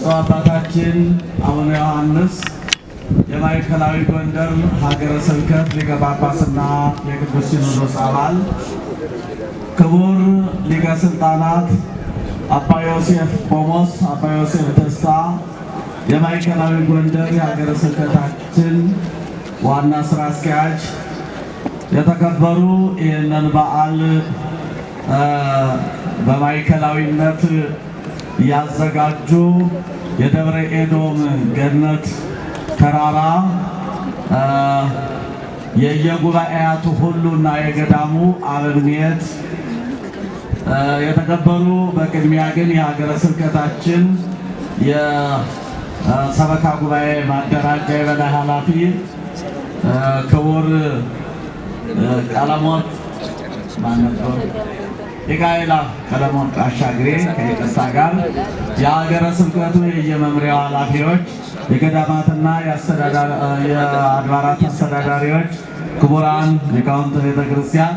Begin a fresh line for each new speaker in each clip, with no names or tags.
ብፁዕ አባታችን አቡነ ዮሐንስ የማዕከላዊ ጎንደር ሀገረ ስብከት ሊቀ ጳጳስና የቅዱስ ሲኖዶስ አባል፣ ክቡር ሊቀ ስልጣናት አባ ዮሴፍ ቆሞስ አባ ዮሴፍ ደስታ የማዕከላዊ ጎንደር የሀገረ ስብከታችን ዋና ስራ አስኪያጅ፣ የተከበሩ ይህንን በዓል በማዕከላዊነት ያዘጋጁ የደብረ ኤዶም ገነት ተራራ የየጉባኤያቱ ሁሉና የገዳሙ አበምኔት፣ የተከበሩ፣ በቅድሚያ ግን የሀገረ ስብከታችን የሰበካ ጉባኤ ማደራጃ የበላይ ኃላፊ ክቡር ቀለሞት ማን ነበሩ? ሊቃይላ ቀለሞት አሻግሬ ከይቅርታ ጋር፣ የሀገረ ስብከቱ የየመምሪያው ኃላፊዎች፣ የገዳማትና የአድባራት አስተዳዳሪዎች፣ ክቡራን ሊቃውንት ቤተ ክርስቲያን፣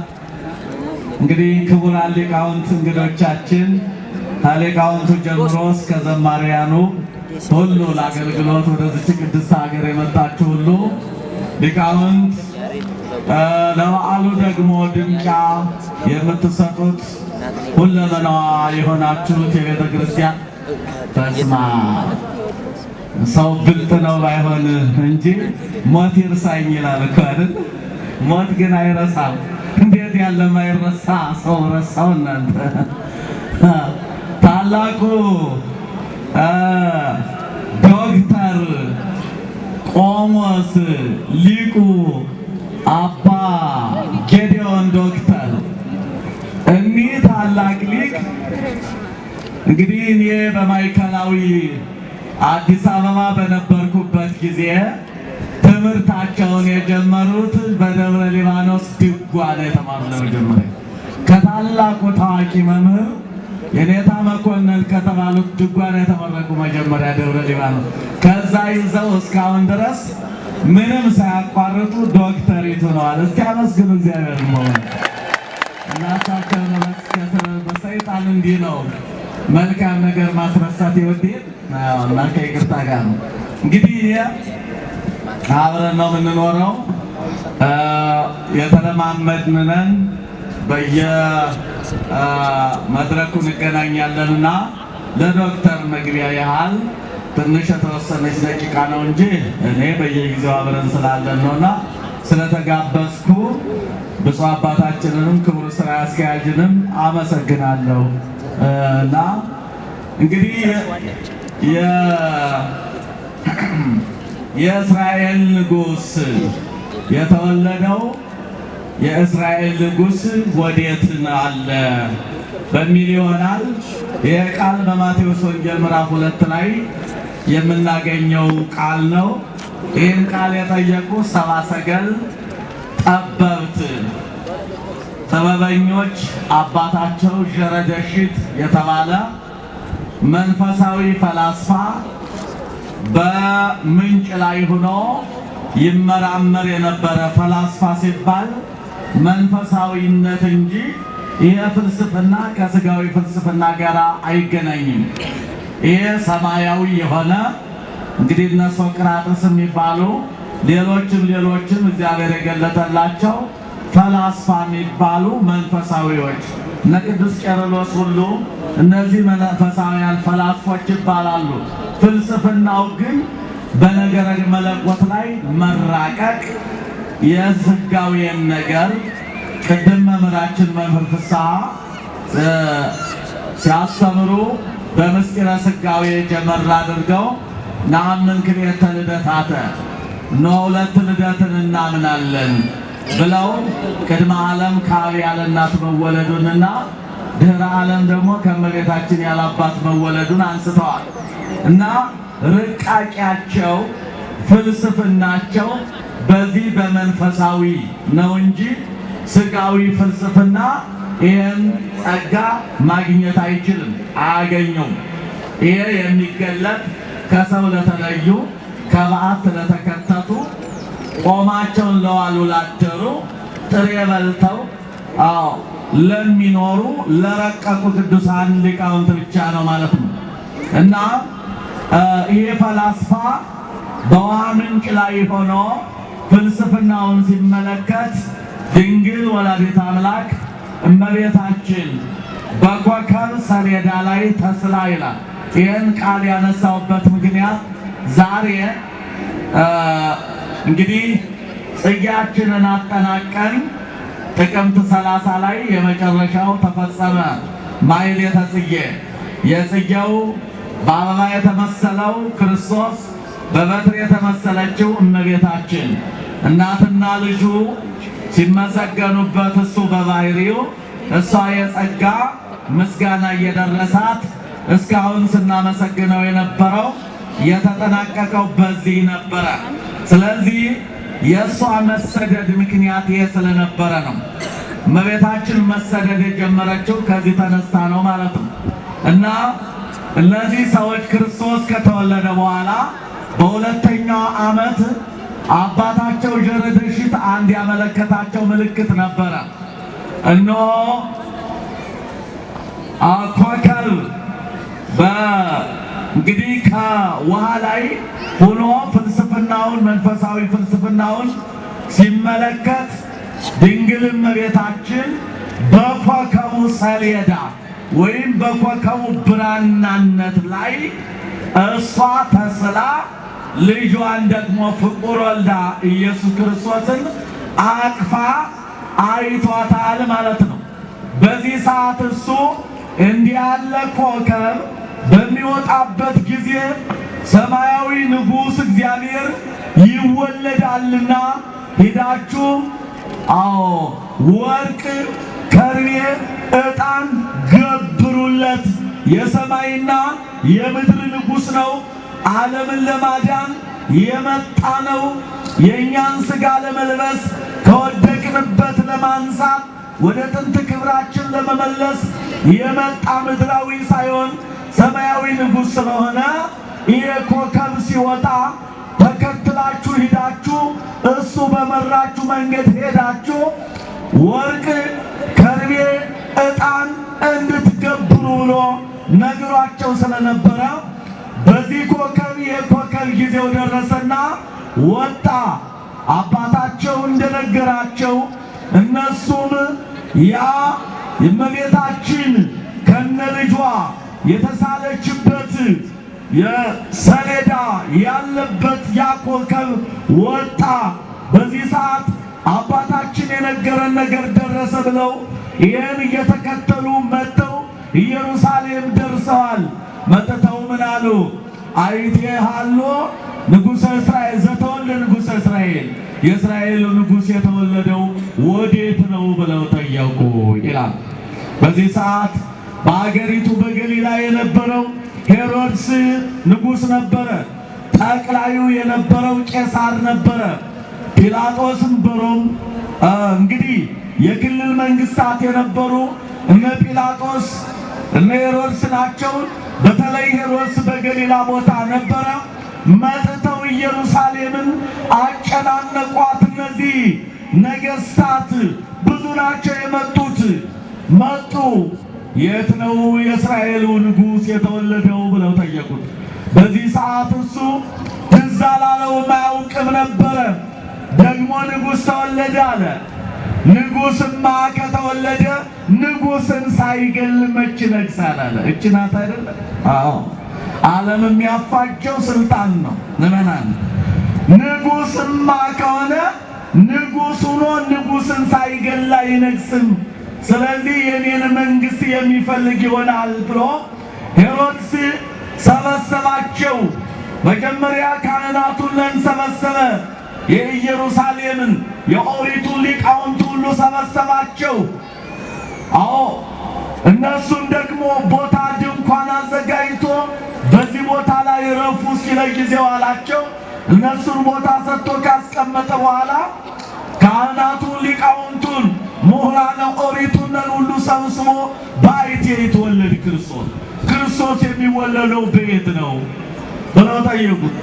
እንግዲህ ክቡራን ሊቃውንት እንግዶቻችን፣ ከሊቃውንቱ ጀምሮ እስከ ዘማሪያኑ ሁሉ፣ ለአገልግሎት ወደዚች ቅድስት ሀገር የመጣችሁ ሁሉ ሊቃውንት፣ ለበዓሉ ደግሞ ድምቂያ የምትሰጡት ሁለመናዋ የሆናችሁት የቤተ ክርስቲያን፣ በስመ አብ፣ ሰው ብልጥ ነው ባይሆን እንጂ ሞት ይርሳኝ ይላል እኮ አይደል? ሞት ግን አይረሳም። እንዴት ያለ ማይረሳ ሰው ረሳው እናንተ። ታላቁ ዶክተር ቆሞስ ሊቁ አባ ጌዲዮን ዶክተር፣ እኒህ ታላቅ ሊቅ፣ እንግዲህ እኔ በማዕከላዊ አዲስ አበባ በነበርኩበት ጊዜ ትምህርታቸውን የጀመሩት በደብረ ሊባኖስ ድጓ ነው የተማሩ። ለመጀመሪያ ከታላቁ ታዋቂ መምህር የኔታ መኮንን ከተባሉት ድጓ ነው የተመረቁ መጀመሪያ ደብረ ሊባኖስ። ከዛ ይዘው እስካሁን ድረስ ምንም ሳያቋርጡ ዶክተሪት ሆነዋል። እስቲ አመስግኑ እግዚአብሔር። መሆን እናታቸውን በሰይጣን እንዲህ ነው መልካም ነገር ማስረሳት ይወድ እና ከይቅርታ ጋር ነው። እንግዲህ አብረን ነው የምንኖረው፣ የተለማመድን ነን። በየመድረኩ እንገናኛለንና ለዶክተር መግቢያ ያህል ትንሽ የተወሰነች ደቂቃ ነው እንጂ እኔ በየጊዜው አብረን ስላለን ነውና ስለተጋበዝኩ ብፁዕ አባታችንንም ክቡር ስራ አስኪያጅንም አመሰግናለሁ። እና እንግዲህ የእስራኤል ንጉሥ የተወለደው የእስራኤል ንጉሥ ወዴት አለ በሚል ይሆናል። ይህ ቃል በማቴዎስ ወንጌል ምዕራፍ 2 ላይ የምናገኘው ቃል ነው። ይህን ቃል የጠየቁ ሰብአ ሰገል ጠበብት ጥበበኞች፣ አባታቸው ዠረደሽት የተባለ መንፈሳዊ ፈላስፋ በምንጭ ላይ ሆኖ ይመራመር የነበረ፣ ፈላስፋ ሲባል መንፈሳዊነት እንጂ ይሄ ፍልስፍና ከስጋዊ ፍልስፍና ጋር አይገናኝም። ይሄ ሰማያዊ የሆነ፣ እንግዲህ እነ ሶቅራጥስ የሚባሉ ሌሎችም ሌሎችም እግዚአብሔር የገለጠላቸው ፈላስፋ የሚባሉ መንፈሳዊዎች፣ እነ ቅዱስ ቄርሎስ ሁሉ እነዚህ መንፈሳውያን ፈላስፎች ይባላሉ። ፍልስፍናው ግን በነገረ መለኮት ላይ መራቀቅ፣ የስጋዊን ነገር ቅድም መምህራችን መምህር ፍስሐ ሲያስተምሩ በምስጢረ ስጋዌ ጀመር አድርገው ነአምን ክልኤተ ልደታተ፣ እነሆ ሁለት ልደትን እናምናለን ብለው ቅድመ ዓለም ከአብ ያለ እናት መወለዱንና ድህረ ዓለም ደግሞ ከእመቤታችን ያለ አባት መወለዱን አንስተዋል። እና ርቃቂያቸው ፍልስፍናቸው በዚህ በመንፈሳዊ ነው እንጂ ስጋዊ ፍልስፍና ይህን ጸጋ ማግኘት አይችልም፣ አያገኘውም። ይሄ የሚገለጥ ከሰው ለተለዩ፣ ከበዓት ለተከተቱ፣ ቆማቸውን ለዋሉ ላደሩ፣ ጥሬ በልተው አዎ ለሚኖሩ ለረቀቁ ቅዱሳን ሊቃውንት ብቻ ነው ማለት ነው። እና ይህ ፈላስፋ በውሃ ምንጭ ላይ ሆኖ ፍልስፍናውን ሲመለከት ድንግል ወላዲተ አምላክ እመቤታችን በኮከብ ሰሌዳ ላይ ተስላ ይላል። ይህን ቃል ያነሳውበት ምክንያት ዛሬ እንግዲህ ጽጌያችንን አጠናቀን ጥቅምት 30 ላይ የመጨረሻው ተፈጸመ። ማሕሌተ ጽጌ የጽጌው በአበባ የተመሰለው ክርስቶስ፣ በበትር የተመሰለችው እመቤታችን እናትና ልጁ ሲመሰገኑበት እሱ በባህሪው እሷ የጸጋ ምስጋና እየደረሳት እስካሁን ስናመሰግነው የነበረው የተጠናቀቀው በዚህ ነበረ። ስለዚህ የእሷ መሰደድ ምክንያት ይሄ ስለነበረ ነው። እመቤታችን መሰደድ የጀመረችው ከዚህ ተነስታ ነው ማለት ነው። እና እነዚህ ሰዎች ክርስቶስ ከተወለደ በኋላ በሁለተኛው ዓመት አባታቸው ጀረደሽት አንድ ያመለከታቸው ምልክት ነበረ። እነሆ ኮከብ እንግዲህ ከውሃ ላይ ሆኖ ፍልስፍናውን መንፈሳዊ ፍልስፍናውን ሲመለከት ድንግል እመቤታችን በኮከቡ ሰሌዳ ወይም በኮከቡ ብራናነት ላይ እሷ ተስላ ልጇን ደግሞ ፍቁር ወልዳ ኢየሱስ ክርስቶስን አቅፋ አይቷታል ማለት ነው። በዚህ ሰዓት እሱ እንዲህ ያለ ኮከብ በሚወጣበት ጊዜ ሰማያዊ ንጉሥ እግዚአብሔር ይወለዳልና ሂዳችሁ አዎ ወርቅ፣ ከርቤ፣ ዕጣን ገብሩለት። የሰማይና የምድር ንጉሥ ነው። ዓለምን ለማዳን የመጣ ነው። የእኛን ሥጋ ለመልበስ ከወደቅንበት ለማንሳት ወደ ጥንት ክብራችን ለመመለስ የመጣ ምድራዊ ሳይሆን ሰማያዊ ንጉሥ ስለሆነ ይሄ ኮከብ ሲወጣ ተከትላችሁ ሂዳችሁ እሱ በመራችሁ መንገድ ሄዳችሁ ወርቅ፣ ከርቤ፣ ዕጣን እንድትገብሩ ብሎ ነግሯቸው ስለነበረ በዚህ ኮከብ የኮከብ ጊዜው ደረሰና ወጣ። አባታቸው እንደነገራቸው እነሱም ያ የእመቤታችን ከነ ልጇ የተሳለችበት የሰሌዳ ያለበት ያ ኮከብ ወጣ። በዚህ ሰዓት አባታችን የነገረን ነገር ደረሰ ብለው ይህን እየተከተሉ መጥተው ኢየሩሳሌም ደርሰዋል። መጥተው ምን አሉ? አይቴ ሃሎ ንጉሠ እስራኤል ዘተወልደ ንጉሠ እስራኤል፣ የእስራኤል ንጉሥ የተወለደው ወዴት ነው ብለው ጠየቁ ይላል። በዚህ ሰዓት በአገሪቱ በገሊላ የነበረው ሄሮድስ ንጉሥ ነበረ። ጠቅላዩ የነበረው ቄሳር ነበረ። ጲላጦስም በሮም እንግዲህ የክልል መንግስታት የነበሩ እነ ጲላጦስ እነ ሄሮድስ ናቸው። በተለይ ሄሮድስ በገሊላ ቦታ ነበረ። መጥተው ኢየሩሳሌምን አጨናነቋት። እነዚህ ነገስታት ብዙ ናቸው የመጡት። መጡ። የት ነው የእስራኤሉ ንጉሥ የተወለደው ብለው ጠየቁት። በዚህ ሰዓት እሱ ትዝ አላለውም፣ አያውቅም ነበረ። ደግሞ ንጉሥ ተወለደ አለ። ንጉሥማ ከተወለደ ንጉሥን ሳይገል መች ይነግሣል አለ። እች ናት አይደለም? አዎ፣ ዓለም የሚያፋጀው ስልጣን ነው። ምዕመናን፣ ንጉሥማ ከሆነ ንጉሥ ሆኖ ንጉሥን ሳይገል አይነግሥም። ስለዚህ የኔን መንግስት የሚፈልግ ይሆናል ብሎ ሄሮድስ ሰበሰባቸው። መጀመሪያ ካህናቱን ሰበሰበ። የኢየሩሳሌምን የኦሪቱን ሊቃውንት ሁሉ ሰበሰባቸው። አዎ እነሱን ደግሞ ቦታ ድንኳን አዘጋጅቶ በዚህ ቦታ ላይ ረፉ ሲለ ጊዜው አላቸው። እነሱን ቦታ ሰጥቶ ካስቀመጠ በኋላ ካህናቱን ሊቃውንቱን ምሁራነ ኦሪቱን ሁሉ ሰብስቦ በአይቴ የተወለድ ክርስቶስ፣ ክርስቶስ የሚወለደው በየት ነው ብለው ጠየቁት።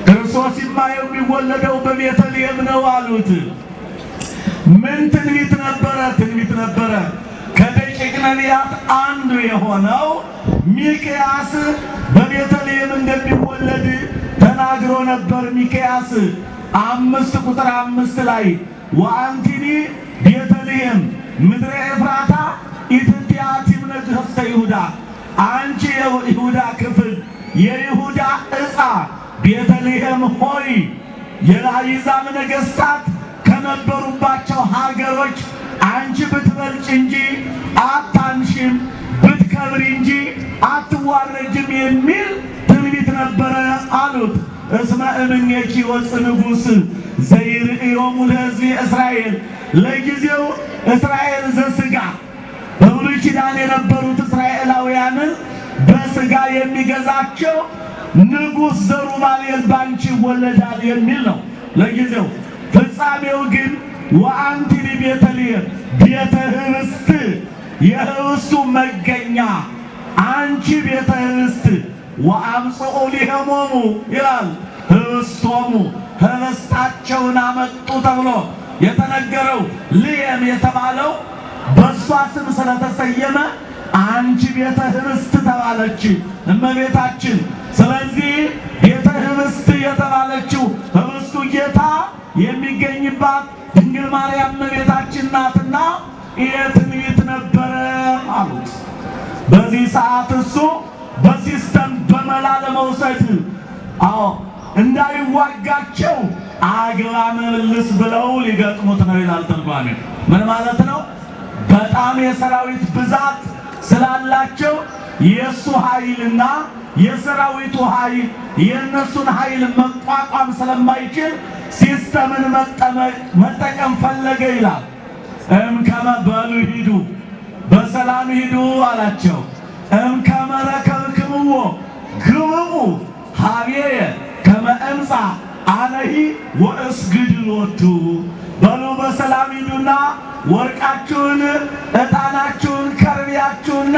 ክርስቶስማ የሚወለደው በቤተልሔም ነው አሉት። ምን ትንቢት ነበረ? ትንቢት ነበረ። ከደቂቅ ነቢያት አንዱ የሆነው ሚክያስ በቤተልሔም እንደሚወለድ እንደሚወለድ ተናግሮ ነበር። ሚክያስ 5 ቁጥር 5 ላይ ወአንቲኒ ቤተልሔም ምድረ ኤፍራታ ኢትቴሐቲ እምነገሥተ ይሁዳ፣ አንቺ የይሁዳ ክፍል የይሁዳ ዕፃ ቤተልሔም ሆይ የአሕዛብ ነገሥታት ከነበሩባቸው ሀገሮች አንቺ ብትበልጭ እንጂ አታንሽም፣ ብትከብሪ እንጂ አትዋረጅም የሚል ትንቢት ነበረ አሉት። እስመ እምኔኪ ይወፅእ ንጉሥ ዘይርእዮሙ ለሕዝብ እስራኤል። ለጊዜው እስራኤል ዘሥጋ፣ በብሉይ ኪዳን የነበሩት እስራኤላውያንን በሥጋ የሚገዛቸው ንጉሥ ዘሩባቤል ባንቺ ይወለዳል የሚል ነው ለጊዜው። ፍጻሜው ግን ወአንቲኒ ቤተልሔም ቤተ ህብስት፣ የህብስቱ መገኛ አንቺ ቤተ ህብስት፣ ወአምጽኡ ሊሆሙ ይላል፣ ህብስቶሙ፣ ህብስታቸውን አመጡ ተብሎ የተነገረው ልየም የተባለው በእሷ ስም ስለተሰየመ አንቺ ቤተ ህብስት ተባለች እመቤታችን። ስለዚህ ቤተ ህብስት የተባለችው ህብስቱ ጌታ የሚገኝባት ድንግል ማርያም እመቤታችን ናትና ይህ ትንቢት ነበረ አሉት። በዚህ ሰዓት እሱ በ system በመላ ለመውሰድ፣ አዎ፣ እንዳይዋጋቸው አግባ ምልስ ብለው ሊገጥሙት ነው ይላል ትርጓሜ። ምን ማለት ነው? በጣም የሰራዊት ብዛት ስላላቸው የእሱ ኃይልና የሰራዊቱ ኃይል የእነሱን ኃይል መቋቋም ስለማይችል system ን መጠቀም ፈለገ ይላል። እምከመ በሉ ሂዱ፣ በሰላም ሂዱ አላቸው። እምከመ ረከብክምዎ ግብኡ ኀቤየ ከመ እምጻእ አነሂ ወእስግድ ሎቱ። በሉ በሰላም ሂዱና ወርቃችሁን፣ ዕጣናችሁን፣ ከርቤያችሁን